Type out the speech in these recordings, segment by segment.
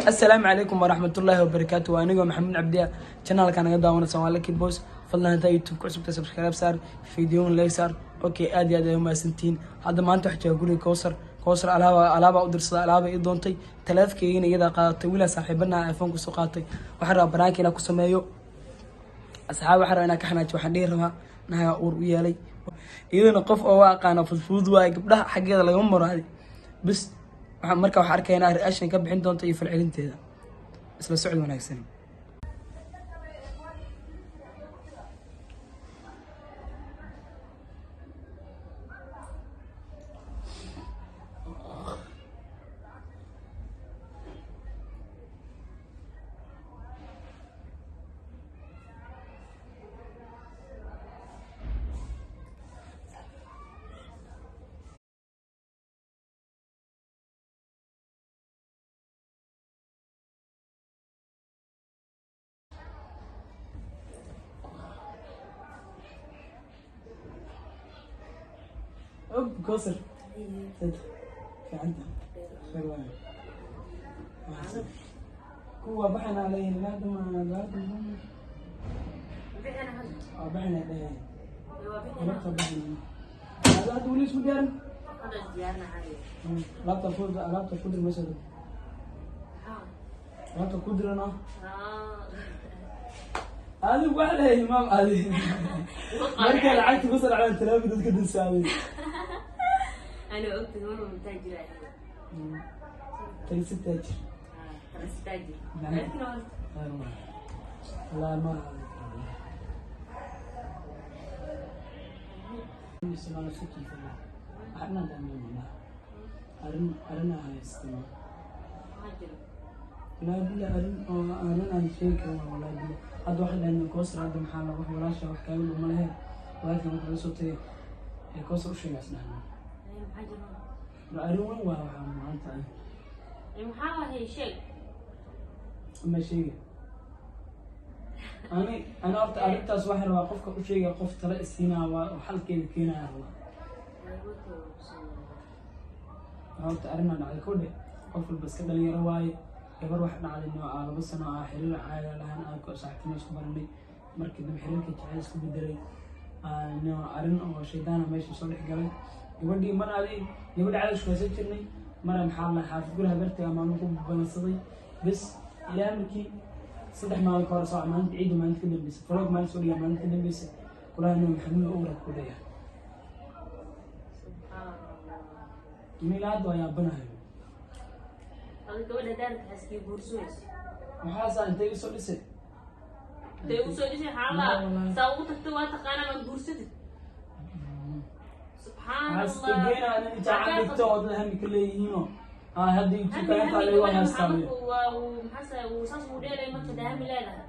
Asalaamu calaykum waraxmatullaahi wabarakaatu. Waa anigoo Maxamuud Cabdiya, channelka naga daawanaysa waa Lucky Boss. Fadlan hadaa YouTube ku cusubta, subscribe saar, videoon like saar. Okay, aad iyo aad ay umahadsantihiin. Hadda maanta waxaa jooga guriga Kowsar. Kowsar alaaba alaaba u dirsada, alaaba ii doontay, taleefkaygana iyadaa qaadatay. Wiilaa saaxiibanaha iPhone kusoo qaatay. Waxaan rabaa banaanka inaan ku sameeyo, asxaab. Waxaan rabaa inaan ka xanaajiyo. Waxaan dhihi rabaa nahagaa uur u yeelay, iyadana qof oo waa aqaana fudfudud waaye, gabdhaha xaggeeda lagama maro adi bis. Waxaan marka waxaan arkaynaa reaction ka bixin doonta iyo falcelinteeda. Isla socod wanaagsan. Ob Kowsar, fiicanta? Khayr waaye. Kuwa baxana leeyihin maadama waa baxana dheheen alaabta baxana. Hada hadda weli isku diyaarin alaabta ku, alaabta ku dir meesha, alaabta ku dirana. Adigu wax leeyahay maam, adi markay lacagta ku soo dhacdaan taleefon dadka dinsaaday. أنا قلت هو تاجر. Tagsi taajir. بس تاجر. نعم. لكن قلت Khayr waaye wallahi. Ma arrin arrin haystano. هاجر. Walaahi bila arrin oo arrin aan sheegi karin waa, walaahi bila. Hadda waxaan dhahnay Kowsar, hadda maxaa la wax walaasha wax kaaga dhow ma lehe, walaalkan wuxuu soo tagay ee Kowsar u sheegaas dhahnay. هاجر. Waa arrin weyn, waa waxaa maanta ah. maxaa هي شيء؟ Ma sheega ani ana horta arrintaas waxaan rabaa qofka u sheegaya, qof tala isiinaa waa oo xalkeeda keenaya rabaa. Horta arrinaa dhacday kodhe, qof walba iska dhalinyaro waaye. Gabar wax dhacday noo ah 2 sano ah xiriir caada lahaan aan ku saaxiibtinimo isku baranay. Markii dambe xiriirka jacayl isku bedelay. No arrin oo shaydaana meesha soo dhex galay. Gabadhii mar adi gabadhi caada isku jirnay, mara maxaa la xaafid guri habeertay maalin ku balansaday bes. Ilaa markii 3 maalin ka hor soo maalinta ciidda, maalinta ka dambeysay vlog maalin soo dhigaa, maalinta ka dambeysay kulaha inuu Maxamuud owra ku leeyahay. سبحان الله. Ilaa hadda waa yaabanahay. هذا gabadha daarka xaskii guursanayso. Maxaasaa intay isoo dhisay? Intay ugu soo dhisay xaalada saa ugu tagtay, waa taqaanaa, ma guursatid? Subxaan Allah. Hastegeena nin jacan dhigto oo dad hami ka leeyihiinoo ah hadda YouTube intaa lagu haystaa. Maxaase uu saas uu dheelay marka dahami leedahay?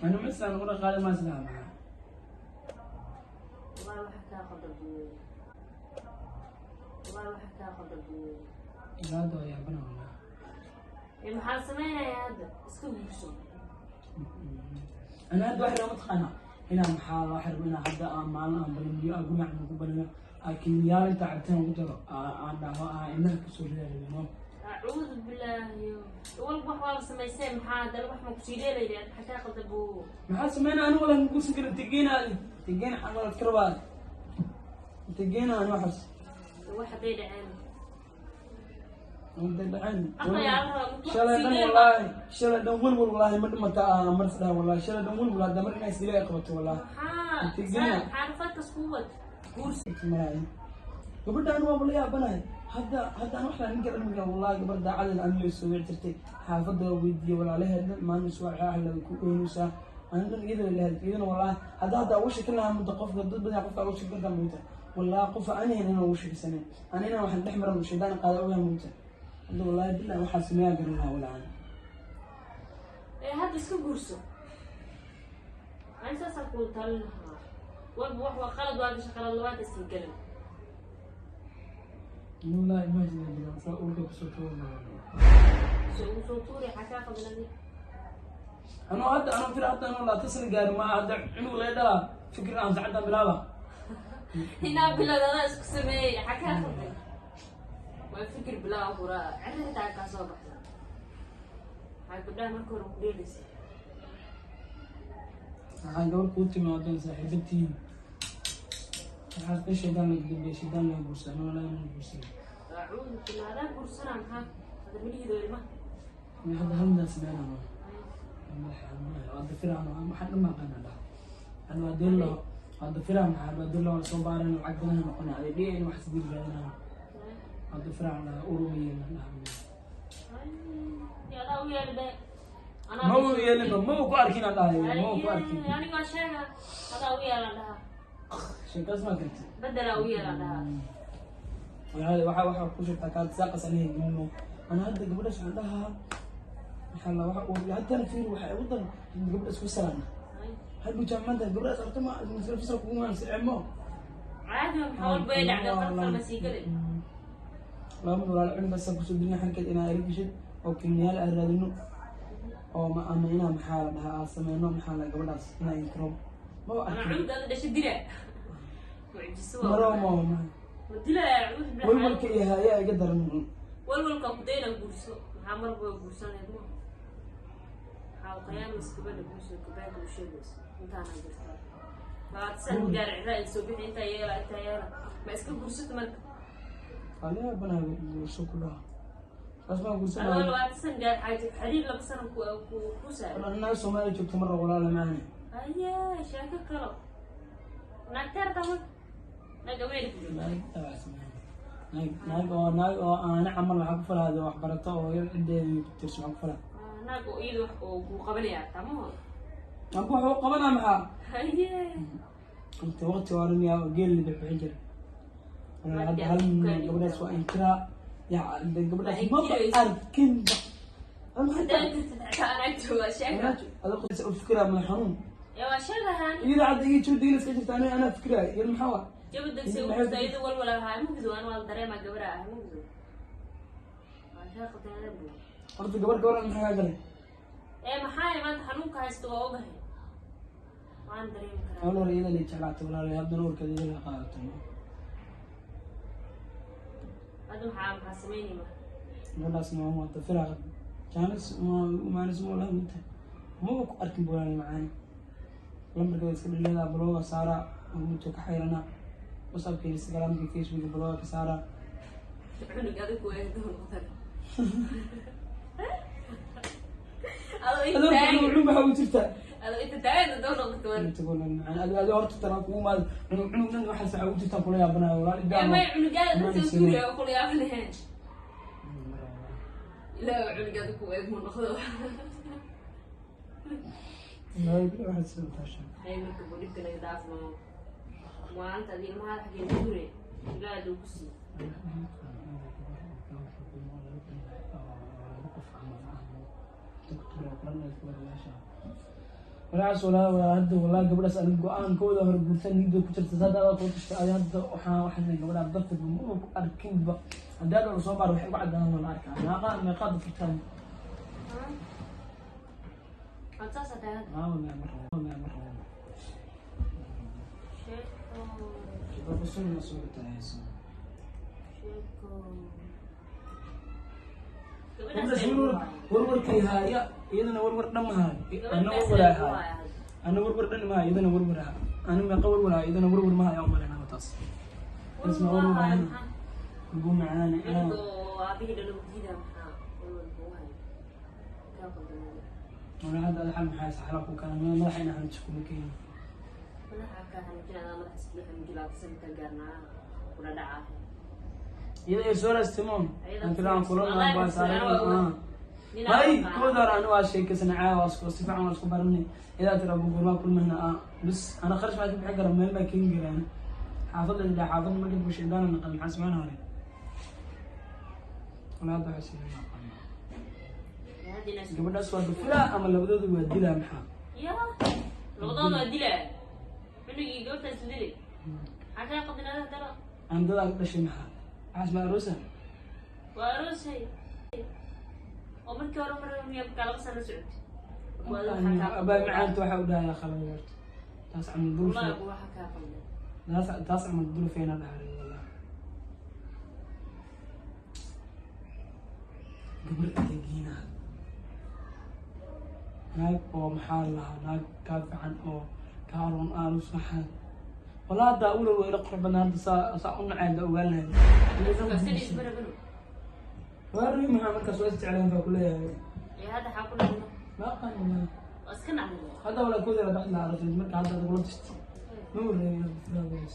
Anu mislaan uga qaadi maa islaha maxaa. Wallahi waxa kaa qaldan buuye, wallahi waxa kaa qaldan buuye. Ilaa hadda waa yaabana wallahi. Ee maxaa samaynayaa hadda? Iska guurso. Ana hadda wax lama taqaanaa inaan maxaa wax rabo inaan hadda aan maalin aan balamiyo, aan guriga aan ku balamiyo, aan kimiyaal inta cabitaan ugu daro, aan dhaho aan indhaha kasoo ridayo. Acuudu bilaahi, walba wax waaba samaysee, maxaa haddana wax ma kusii dheelayda? Maxaa kaa qaldan buu? Maxaa sameynaa anigu? Wala maguusan karin tegeena, tegeena xamalad ka rabaa, tegeena ani waxaas. Wax hadday dhaceen? Hadday dhaceen. Aqal yaa la rabaa. Shalay dhan wallaahi, shalay dhan welwel wallaahi ma dhimata ah mar isdhaha wallaahi, shalay dhan welwel hadda mar inaa isdila ay qabato wallaahi. Maxaa Tegeena. xaarafaadkas kuu wad guurso. Maraayo gabadhaan waaba la yaabanahay hadda. Hadda aan waxaan ninka dhan wallahi gabar daacadeen aan loo soo wici jirtay, xaafadda waa weydiiyey, walaalaheed dhan maalin isoo ahla ku oonaysaa, aan dhan iyada la hadlay iyadana wallahi. Hadda ugu shakin lahaa muddo qofka dad badan qofka ugu shakin kartaa muddo wallahi qof aan ahayn inaan ugu shakisanin anina waxaan dhex maran shaydaan qaada ogaan muddo hadda wallahi billahi waxaa sameeyaa garan lahaa walaahi. Ee hadda iska guurso, ani saasaan kuu talin lahaa. Walba wax waa qalad, waa gasha qalad labaad iska gelin. Wallahi ma jira saa uurka kusoo tuurna. So ugu soo tuuri, xaa kaa qaldan adi? Anuu hadda anuu fir hadda anuu 20 sano gaarin ma hadda cunug laga dhalaa fikir aan saacaddan bilaaba. Inaa bilowda adaa isku sameeyey, xaa kaa qaldan? Waa fikir bilaaw kuraa cirri xitaa kaa soo baxda. Maxaa gabdhaha marka hore ku dheelaysa? Waxaa gabar kuu timaadeen saaxiibatihiin, waxaad ka shaydaan laga dambeeyay, shaydaan laga guursaa, noolaa inaan guursan. Acuudu billah, adaa guursanaa. Maxaa hadda milihiido ilmaha? Hadda hal midaa sameynaa, waa dafiraan. Waxaan dhan maaqaana dhaha hadda waa dil laho, waa dafiraan. Maxaa waa dil laho soo baaran, lacag badan noqonaya, aday dhici in wax isdil raadinaa. Waa dafiraan dhaha, urumiyeena dhaha. Adaa u yeeli be. Ma uu yeelinba, ma uu ku arkin aan dhahay, ma uu ku arkin. Aniga waa sheega, adaa u yeelan dhaha. Sheekaas maa karti. Bedelaa u yeelan dhaha. Waxa ku sheegtaa kaad saaqas aniga gelino. Ana hadda gabadhaas waxaan dhahaa, maxaa la waxa uu haddana fiir, waxa ugu daran gabadha isku salaana hadbu jaamacada gabadhaas arto, ma masla fasal kugu ansiximo. Caadi, maxaa walba ay dhacda, qalqal masiigale. Laba mid walaal, cunuga asaa kusoo dilina xalkeed inaa ila geshid oo kilmiyaal aan raadino oo ma ama inaa, maxaa la dhahaa, aan sameyno, maxaa la gabadhaas inaa inkiro maba Ana arkin. Cunuga ada dhasha dila, mucjiso waa. Maro ma Ma dilaya, acuudu billah. Walwalka iyo haayaa iga daran. Walwalka ku dayna, guurso. Maxaa marba waa guursan lahayd? Ma waxaa u qiyaamaysa gabadha guurso, gabaanka u sheegayso intaana jirtaa 20 san gaar cira ay soo bixi, intaa yeela, intaa yeela, ma iska guursato marka? Waa laga yaabanahay guurso ku dhaha, saas maa Adoo guursanaya. 20 san gaar, xaaji xariir 2 sano ku saaray. Annaga Soomaaliya joogta marra, walaala maahane. Haye, sheeko kalo naagteerta marka naag America joogta. Naag naag naag oo naag oo aana camal waxaa ku falaada waxbarato oo yar ciddeeda ku tirsan waxaa ku falaa. Naag oo iyada wax oo kuu qabanaya tamaho. Anku wuxuu qabanaa maxaa? Haye. Inta waqti hore miyaa geel la bixin jiray? Hadda hal gabadhaas waa inkiraa ya gabadhaas maba arkinba. Hadaa inta xitaa anaag jooga sheeka. U fikiraa madax xanuun. Ee waa sheegahaan. Iyada hadda iyo jabadiina iska jirta, aniga anaa fikiraya iyada maxaa waa? Jabadegse u jirta iyada, walwala ahaa mugdo, aan waa dareemaa gabadha ah mugdo waa sheeqa taada bu. Horta gabar gabar maxaa kaa galay? Ee maxaa maanta xanuunka haysta waa ogahay, waan dareemi karaa. Hawl hore iyada lay jeclaatay walaalay, haddana warkeeda iyada la qaadato. Hadda maxaa sameynay marka? Gabadhaasna waa dafira, jaanis maanis ma walahi minta maba ku arkin buulaali macaani. Lambarkeeda iska dhileedaa, block-ga saaraa, hormuudka ka xayrana, WhatsAppka, Instagramka, Facebooka block-ga ka saaraa. Cunug adig ku eegdo noqdan adoo inta adoo taagan. Cunug maxaa ugu jirtaa? Adoo inta taagan adoo noqoto war. Inta walaal macaan, adi horta tanaa kugu maad cunug cunug dhan waxaas waxaa ugu jirtaa kula yaabanayo walaal. Ee may cunugaada dadka tuuraya oo kula yaab lahayn, ilaahu cunugaada ku eeg mu noqdo. Hay marka buu dhibka naga dhaafno maalinta adi ilmaha xaggee tuure, ilaaha aduu ku siiyo. Walaas walaa walaa hadda walaa gabadhaas aniga go-aankooda hore guursan niyadda ku jirta saada adaa kuu tashtay adi. Hadda waxaan gabadha darteed ma ku arkinba. Haddii hadda la soo baaro waxay ugu caddaanaan waa la arkaa meeqa meeqaa dafirtaan. Waad saas hadaa. Aa walaa ma rabo, ma rabo. Sheeko. Sunna soo taayso. Sheeko. Gabadhaas warwar warwarkay haaya, iyadana warwar dhan ma haayo, ana warwar haaya, ana warwar dhan ma haayo, iyadana warwar ha, ana meeqa warwar haayo, iyadana warwar ma haayo, umaleynaa taas. Isma warwar hayo ugu macaani. Cunuga oo aabihii dhala u diidaa, maxaa walwalka u hayo kaa qaldamada? Wala hadda ada xal maxaa saxla ku kana madaxa ina xanuunsi kuma keeni. Madaxa kaa xanuujinada, madaxa iskaga xanuujinaa sanka gaarnaa kula dhacaa. Iyada ay soo raastimoon aan kula baa saaran. Nin may aan kooda hore anu waa sheekaysan caawa, waa isku si fiican waa isku baranay. Idaa tira gurmaa kulmayna ah bis ana kharash baa ka bixin kara, meel baa keeni karaan xaafadda ilaa xaafadda markii buu shaydaan naqal maxaa samayn hore wala hadda waxay sameyn aqaana. Hadda inaa Gabadhaas waa dafilaa ama labadooda waa dilaa maxaa? Ya labadooda waa dilaa, cunugii gabadhaas dilay, maxaa kaa qaldinaada haddana? Aan dadaa ka dhashay maxaa waxaas ma aroosa? Waa aroosay oo markii hore mar miyaa markaa 2 sano socotay. Abaa macaanta waxaa u dhahayaa khalad horta taas camal duluf. Wallahi waxa kaa qaldan. Taas camal dulufeena dhaharay wallah gabar adeegiina. Naag oo maxaa la lahaa, naag kaa fiican oo kaa run aan u saxan. Walaa hadda ulow waa ila qurux badnaa, hadda saa u nacay hadda ogaan lahayd. Markaas isbarabano. Waa ri, maxaa markaas waa isjeclaan baa kuleeyahay. Ee hadda xaa ku dhacno? Ma aqaan wallahi. Waa iska nacday. Hadda walaa koodara baxda aragtay marka hadda aad kula tashto. Ma wareegin filaadaas.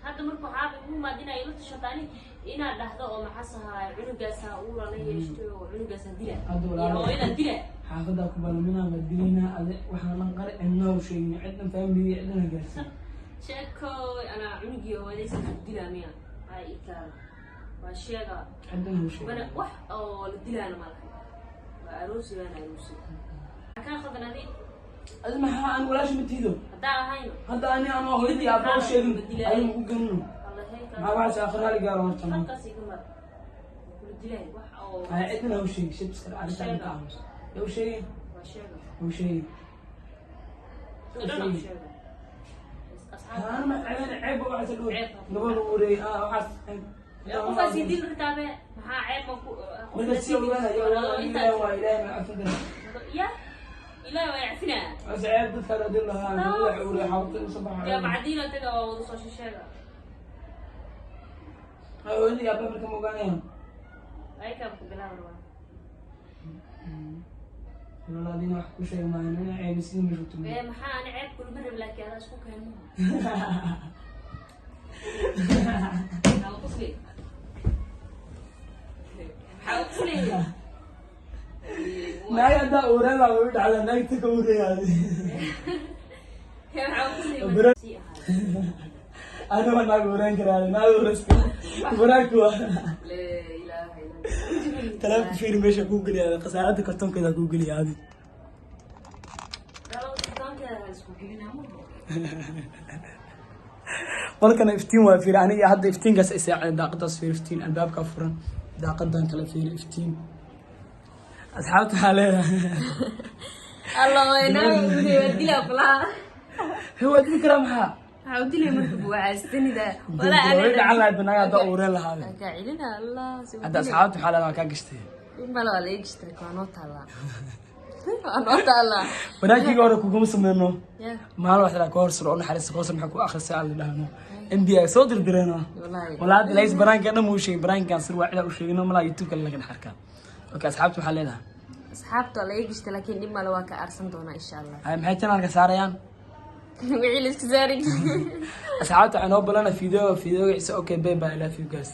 Hadda marka waxaaba igu imaad inaa ila tashato ani, inaad dhahdo oo maxaas ahaa cunugaasaa uura la yeeshtay oo cunugaasaa dila. Hadda iyo walaalo. Hooyadaa dila. Xaafaddaa ku balaminaa, waa dilaynaa ade, waxaan dhan qari, cidna u sheegin, cidna family, cidna gaarsiin. Sheekoy, anaa cunugii hooyadaysa dilaa miya? Aa ii kaala waa sheega. Cidna u sheegin. Mana wax oo la dilaana malaha, waa aroosi, waana aroosi. Maxaa kaa khaldan adi? Adi maxaa aan walaasha ma tiido? Haddaa ahayno. Hadda ani ama hooyadii aabba u sheegin, adiga maku ganino. Wallahi. Maxaa waxaas aakhir hali gaaro horta ma. Halkaas iga mar kula dilay wax oo Ay cidna u sheegin, shib iska arrinta ka aamus. Yaa u sheegin? Waa sheega. U sheegin. Dhan u sheega asxaabta. Aan ma ceeb, ceeb waxaas dhow. Ceeb. Gabadha ureey ah waxaas ceeb. Qofaas ii dil kartaabe, maxaa ceeb ma ku Marka si ogaanaya Ilaahay waa Ilaahay ma cafin kara. Ya Ilaahay waa yacfinaa. Bas ceeb dadka la dil lahaa gabadha ureey xawta u sabax. Jaamacadiina taga oo wada soo shisheega. Hooyadii aabba marka ma ogaanayaan? Ayakaa ku bilaab rabaa. Walaaliina wax ku sheegi maayo inay ceebisiin ma joogto. Ee maxaa ani ceeb kulama rab, laakiin adaa isku keenmo. Maxaa qosli? Maxaa qosli? Naag haddaa uureen baa ugu dhacda naagta ka uureeyaadi. Maxaa qosli? Sii ahaa. Aniga waa naag uureen karaa, naag uureska wanaagku waa. Laa ilaaha illa. Taleefanka fiiri meesha kuu geliya, khasaaradda kartoonkeeda kuu geliya adi. Dalo kartoonkeeda ha isku gelinaa ma? Qolkana iftiin waa, fiiri aniga hadda iftiinkaas ay saaceen, daaqadaas fiiri iftiin, albaabkaa furan, daaqadan kale fiiri iftiin. Asxaabta waxaa leedahay. Allah waynaa waa dilaa kulaha. Waa dili karaa maxaa? Waxaa u dilay marka buwacaastanida walaa. Way dhacan lahayd banaga haddaa uureen lahaade. Kaa celina Allah si. Hadda asxaabta waxaa leedahay waa kaa gashtay. Mala waa la ii gashtay, waa noo taallaa, waa noo taallaa. Wanaagkiga hore kuguma sameyno. Ya. Maalin waxaa ka hor suro u naxariista koosar, maxaa ku akhrisay aan la dhahno NBA soo dirdireeno. Wallaahi. Walaa hadda lays banaanka dhan muu sheegin, banaankan sir waa cidaa u sheegino malaa YouTube kale laga dhex arkaa. Okay, asxaabta waxaa leedahay. Asxaabta waa la ii gashtay, laakiin dhib male, waa ka aarsan doonaa insha Allah. Ay maxay channelka saarayaan? Wixii la iska saaray. Asxaabta waxaa noo balana video videoga ciise. Okay, bye bye, I love you guys.